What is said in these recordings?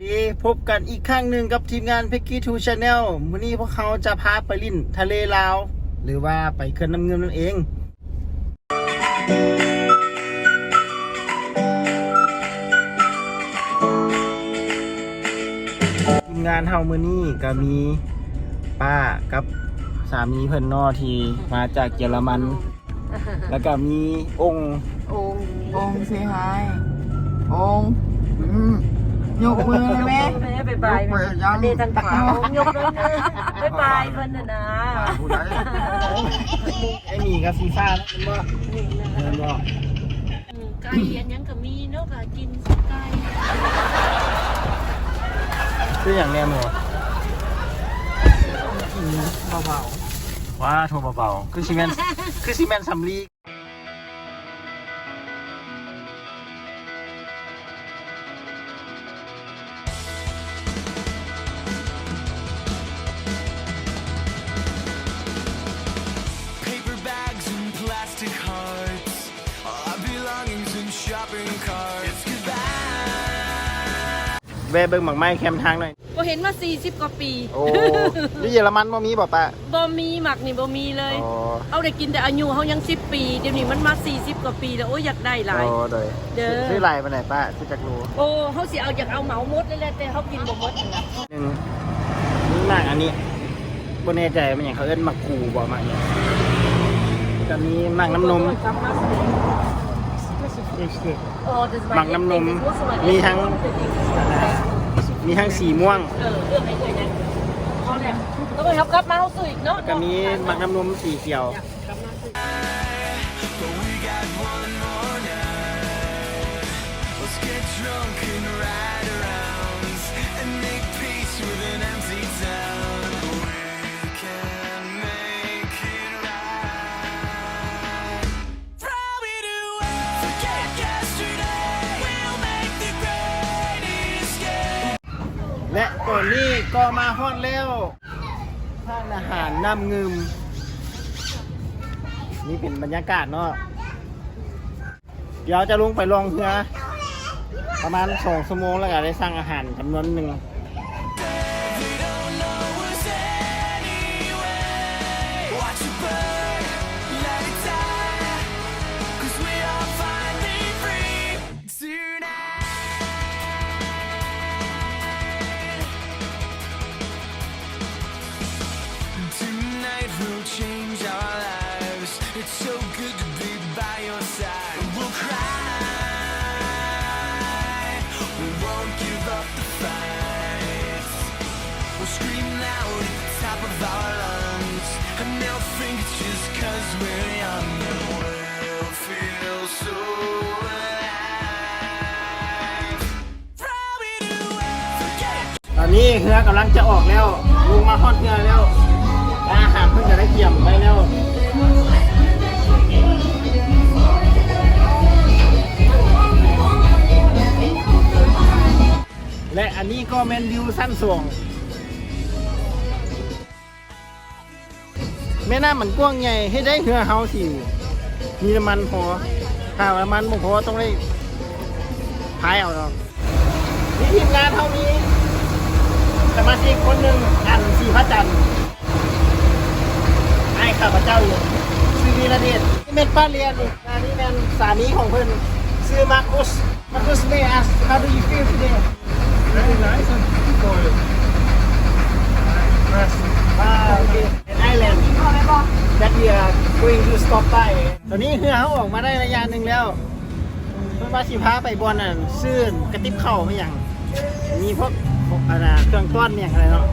ເດ ພົບກັນອີກຄັ້ງໜຶ່ງກັບທີມງານ Peggy Two Channel ມື້ນີ້ພວກເຮົາຈະພາໄປຫຼິ້ນທະເລລາວ ຫຼືວ່າໄປເຂື່ອນນ້ຳງື່ມນັ້ນເອງ. ທີມງານເຮົາມື້ນີ້ກໍມີປ້າກັບສາມີເພິ່ນເນາະ ທີ່ມາຈາກເຢຍລະມັນ. ແລ້ວກໍມີອົງ ອົງ ອົງ say hi ອົງ ອືມ ຍົກມືແມ່ ແມ່ບາຍບາຍ ຍົກມືຍັງ ອັນນີ້ທາງຂວາ ຍົກມື ບາຍບາຍເພິ່ນນະນະ ຜູ້ໃດ ໄອ້ໝີກັບສີຟ້ານະ ເຫັນບໍ່ ເຫັນບໍ່? ອືມ ໄກ່ອັນຫຍັງກໍມີເນາະ ກໍກິນໄກ່ ຄືຫຍັງແນ່ໝໍ? ອືມ ເບົາໆ ວ້າ ໂທເບົາໆ ຄືຊິແມ່ນ ຄືຊິແມ່ນສຳລີ. Paper bags and plastic hearts, our belongings in shopping carts. It's goodbye. ແວ່ເບິ່ງໝາກໄມ້ແຄມທາງໜ້ອຍ. ບໍ່ເຫັນມາສີ່ສິບກວ່າປີ. ໂອ້ ຢູ່ເຢຍລະມັນບໍ່ມີບໍ່ປ້າ? ບໍ່ມີ ໝາກນີ້ບໍ່ມີເລີຍ. ອໍ ເຮົາໄດ້ກິນແຕ່ອາຍຸເຮົາຍັງສິບປີ ດຽວນີ້ມັນມາສີ່ສິບກວ່າປີແລ້ວ. ໂອ້ຍ ຢາກໄດ້ຫຼາຍ. ອໍ ໂດຍ ເດີ ຊື້ຫຼາຍປານໃດປ້າ? ຊື້ຈັກໂລ? ໂອ້ ເຮົາຊິເອົາ ຢາກເອົາເໝົາໝົດເລີຍແຫຼະ ແຕ່ເຮົາກິນບໍ່ໝົດຫັ້ນນະ. ໜຶ່ງ ມີໝາກອັນນີ້ ບໍ່ແນ່ໃຈວ່າແມ່ນຫຍັງ ເຂົາເອີ້ນໝາກຄູບໍ່ ໝາກຫຍັງ. ກໍມີໝາກນ້ຳນົມ ໝາກນ້ຳນົມ ມີທັງ ມີທັງສີມ່ວງ ເອີ ເອີ ໃຫ້ເອື້ອຍນະ ເອົາແຫຼະ ແລ້ວກໍເຮົາກັບມາເຮົາຊື້ອີກເນາະ. ແລ້ວກໍມີໝາກນ້ຳນົມສີຂຽວ But we got one more night. Let's get drunk and ride around and make peace with an empty town. We can make it right. Throw it away, forget yesterday. We'll make the great escape. ແລະ ຕອນນີ້ກໍມາຮອດແລ້ວ ຮ້ານອາຫານນ້ຳງື່ມ. ນີ້ເປັນບັນຍາກາດເນາະ. ດຽວຈະລົງໄປລ່ອງເຮືອປະມານສອງຊົ່ວໂມງ ແລ້ວກໍໄດ້ສັ່ງອາຫານຈຳນວນໜຶ່ງ. Tonight we'll change our lives. It's so good to be by your side. We'll cry, we won't give up the fight. We'll scream loud at the top of our lungs, and they'll think it's just 'cause we're young and we'll feel so alive. ຕອນນີ້ເຮືອກຳລັງຈະອອກແລ້ວ ລົງມາຮອດເຮືອແລ້ວ ອາຫານເພິ່ນກໍໄດ້ກຽມໄວ້ແລ້ວ ແລະ ອັນນີ້ກໍແມ່ນວິວຊັ້ນສອງ. ແມ່ນ້ຳມັນກວ້າງໃຫຍ່ ເຮັດໃຫ້ເຮືອເຮົາຊິມີນ້ຳມັນພໍ. ຖ້າວ່ານ້ຳມັນບໍ່ພໍ ຕ້ອງໄດ້ພາຍເອົາເນາະ. ມີທີມງານເຮົາ ມີສະມາຊິກຄົນໜຶ່ງ ອັນ ສີພະຈັນ ອ້າຍຂ້າພະເຈົ້າຢູ່ ຊື່ວິລະເດດ. ນີ້ແມ່ນປ້າລຽນ ອັນນີ້ແມ່ນສາມີຂອງເພິ່ນ ຊື່ມາຄຸສ. Marcus, may I ask, how do you feel today? Very nice and beautiful. Nice. Ah, okay. An island that we are going to stop by. ຕອນນີ້ເຮືອເຮົາອອກມາໄດ້ໄລຍະໜຶ່ງແລ້ວ ເພິ່ນວ່າຊິພາໄປບ່ອນອັນ ຊື້ກະຕິບເຂົ້າອີ່ຫຍັງ ມີພວກ ອັນນ່າ ເຄື່ອງຕ້ອນອີ່ຫຍັງຫັ້ນແຫຼະເນາະ.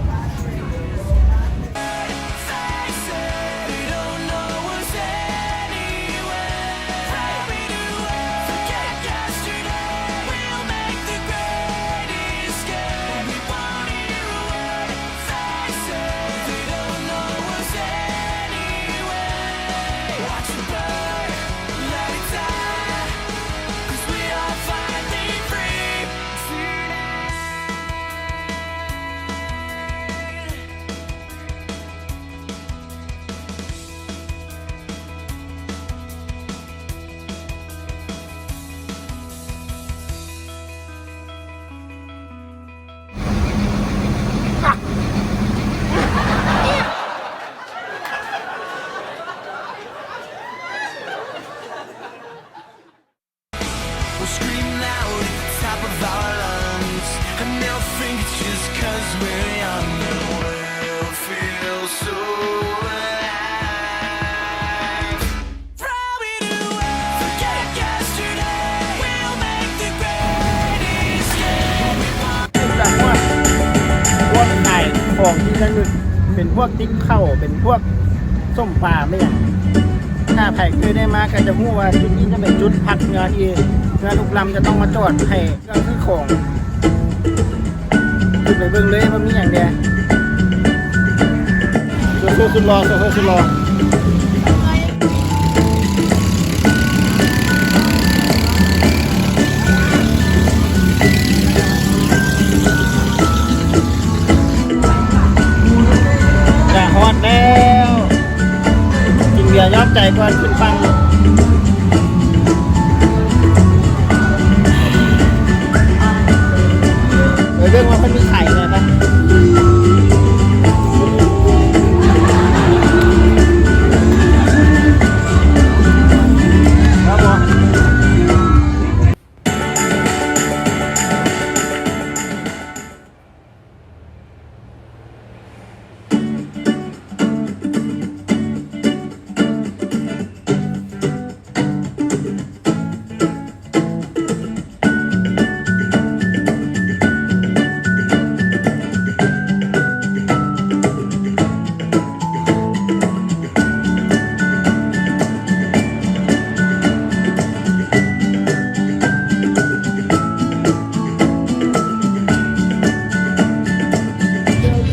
Just 'cause we're young, the world feels so alive. Throw it away, forget yesterday. We'll make the great escape. ເປັນແບບພວກ ພວກຂາຍຂອງທີ່ລະລຶກ ເປັນພວກຕິບເຂົ້າ ເປັນພວກສົ້ມປາ ແມ່ນຫຍັງ. ຖ້າໃຜເຄີຍໄດ້ມາກໍຈະຮູ້ວ່າຈຸດນີ້ຈະເປັນຈຸດພັກເຮືອທີ່ເຮືອທຸກລຳຈະຕ້ອງມາຈອດໃຫ້ ເຄື່ອງຊື້ຂອງ ຂຶ້ນໄປເບິ່ງເລີຍວ່າມີຫຍັງແດ່. ໂຊເຟີສຸດຫຼໍ່ ໂຊເຟີສຸດຫຼໍ່ ຈະຮອດແລ້ວ. ກິນເບຍຍອມໃຈກ່ອນຂຶ້ນຝັ່ງ. ໄປເບິ່ງວ່າເພິ່ນມີຂາຍແນວໃດ.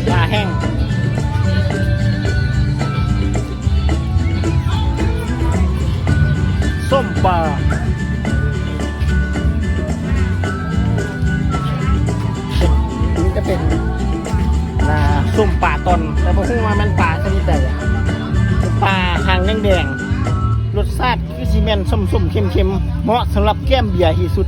ປາແຫ້ງ ສົ້ມປາ ນີ້ຈະເປັນ ອ່າ ສົ້ມປາຕ່ອນ ແຕ່ບໍ່ຮູ້ວ່າແມ່ນປາຊະນິດໃດ ເປັນປາຫາງແດງໆ ລົດຊາດ ຄືຊິແມ່ນສົ້ມໆ ເຄັມໆ ເໝາະສຳລັບແກ້ມເບຍທີ່ສຸດ.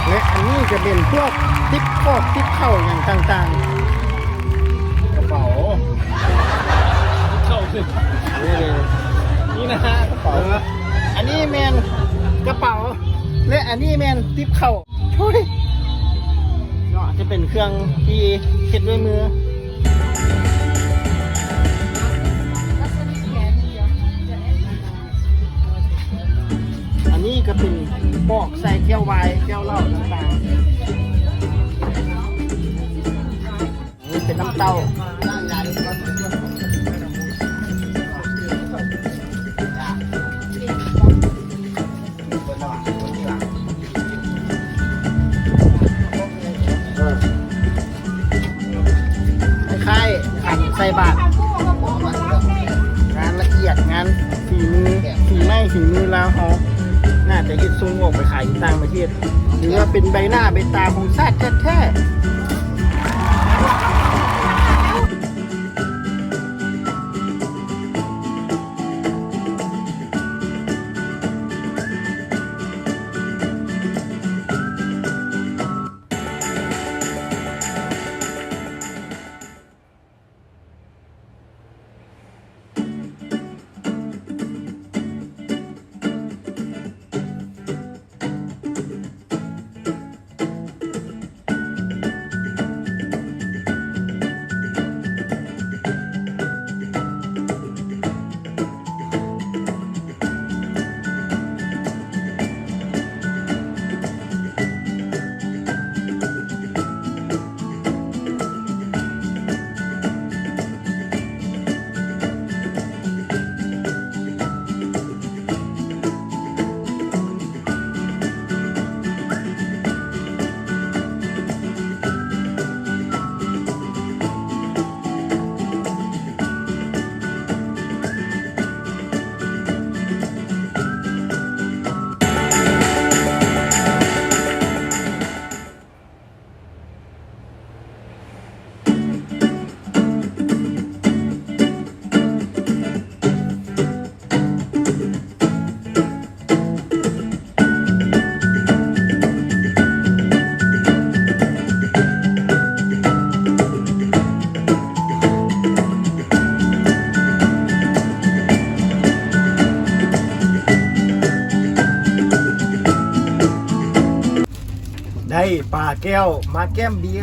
ແລະ ອັນນີ້ຈະເປັນພວກຕິບຂອກຕິບເຂົ້າຫຍັງຕ່າງໆ. ກະເປົາ ເຂົ້າຄື ນີ້ ນີ້ນະ ກະເປົາ ເອີ ອັນນີ້ແມ່ນກະເປົາ ແລະ ອັນນີ້ແມ່ນຕິບເຂົ້າ. ໂອ້ຍ ເນາະ ຈະເປັນເຄື່ອງທີ່ເຮັດດ້ວຍມື. ອັນນີ້ກະເປັນປອກໃສ່ແກ້ວວາຍ ແກ້ວເຫຼົ້າຕ່າງໆ. ນີ້ເປັນນ້ຳເຕົ້າ ຄ້າຍໆ ຂັນໃສ່ບາດ ງານລະອຽດ ງານ ຝີມື ຝີໄມ້ ຝີມືລາວເຮົາ ໜ້າຈະເຮັດສົ່ງອອກໄປຂາຍຢູ່ຕ່າງປະເທດ ຖືວ່າເປັນໃບໜ້າໃບຕາຂອງຊາດແທ້ໆ. ໄດ້ປາແກ້ວມາແກ້ມເບຍ.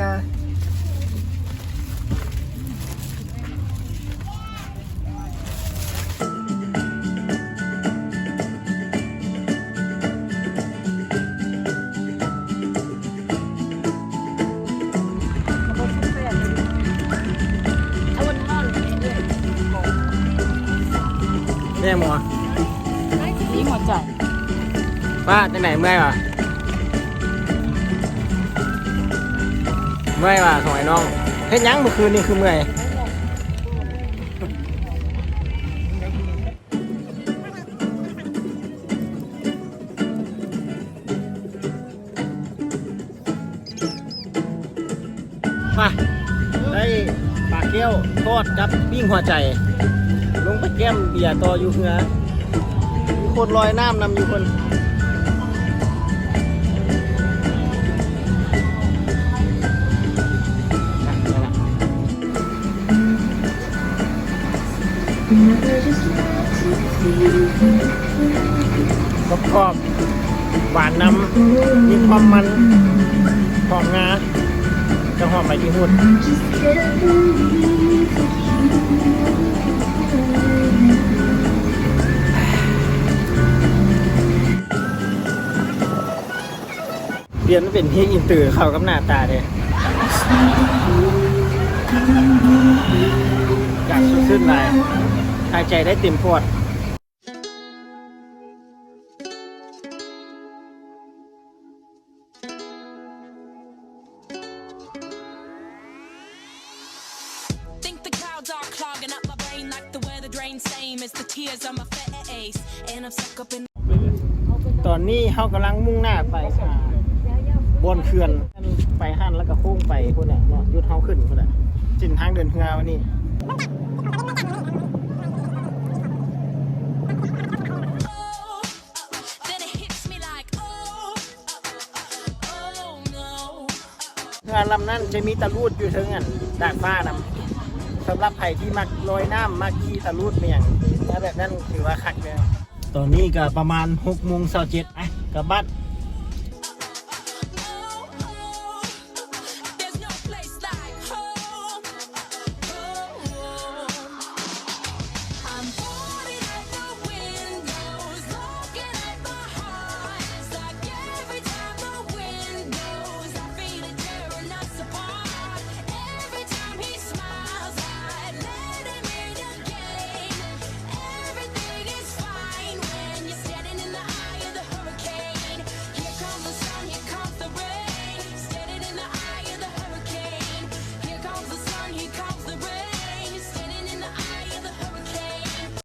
ແມ່ນບໍ່ວະ? ມີຫົວໃຈ. ປ້າ ຈັ່ງໃດ ເມື່ອຍຫວາ? ເມື່ອຍຫວາ ສອງອ້າຍນ້ອງ? ເຮັດຫຍັງມື້ຄືນນີ້ຄືເມື່ອຍ? ມາ ໄດ້ປາແກ້ວທອດກັບປີ້ງຫົວໃຈ ລົງໄປແກ້ມເບຍຕໍ່ຢູ່ເຮືອ. ມີຄົນລອຍນ້ຳນຳຢູ່ພຸ້ນ. ກອບໆ ຫວານນຳ ມີຄວາມມັນ ຫອມງາ ຈະຫອມໃບຂີ້ຫູດ. ປ່ຽນມາເປັນເພງອິນເຕີເຂົ້າກັບໜ້າຕາເດ້. ອາກາດສົດຊື່ນຫຼາຍ ຫາຍໃຈໄດ້ເຕັມປອດ. Think the clouds are clogging up my brain like the weather drain, same as the tears on my face, and I'm stuck up in. ຕອນນີ້ເຮົາກຳລັງມຸ່ງໜ້າໄປຫາບ່ອນເຂື່ອນ ໄປຫັ້ນແລ້ວກໍໂຄ້ງໄປພຸ້ນແຫຼະເນາະ ຈຸດເຮົາຂຶ້ນພຸ້ນແຫຼະ ເສັ້ນທາງເດີນເຮືອວັນນີ້. Then it hits me like, oh, oh, oh, oh, oh, no. ເຮືອລຳນັ້ນຈະມີຕາລູດຢູ່ເທິງອັນດາດຟ້ານຳ ສຳລັບໃຜທີ່ມັກລອຍນ້ຳ ມັກຂີ່ຕາລູດແມ່ນຫຍັງ ແບບນັ້ນຖືວ່າຄັກແລ້ວ. ຕອນນີ້ກໍປະມານຫົກໂມງຊາວເຈັດ ອ່ະ ກໍບັດ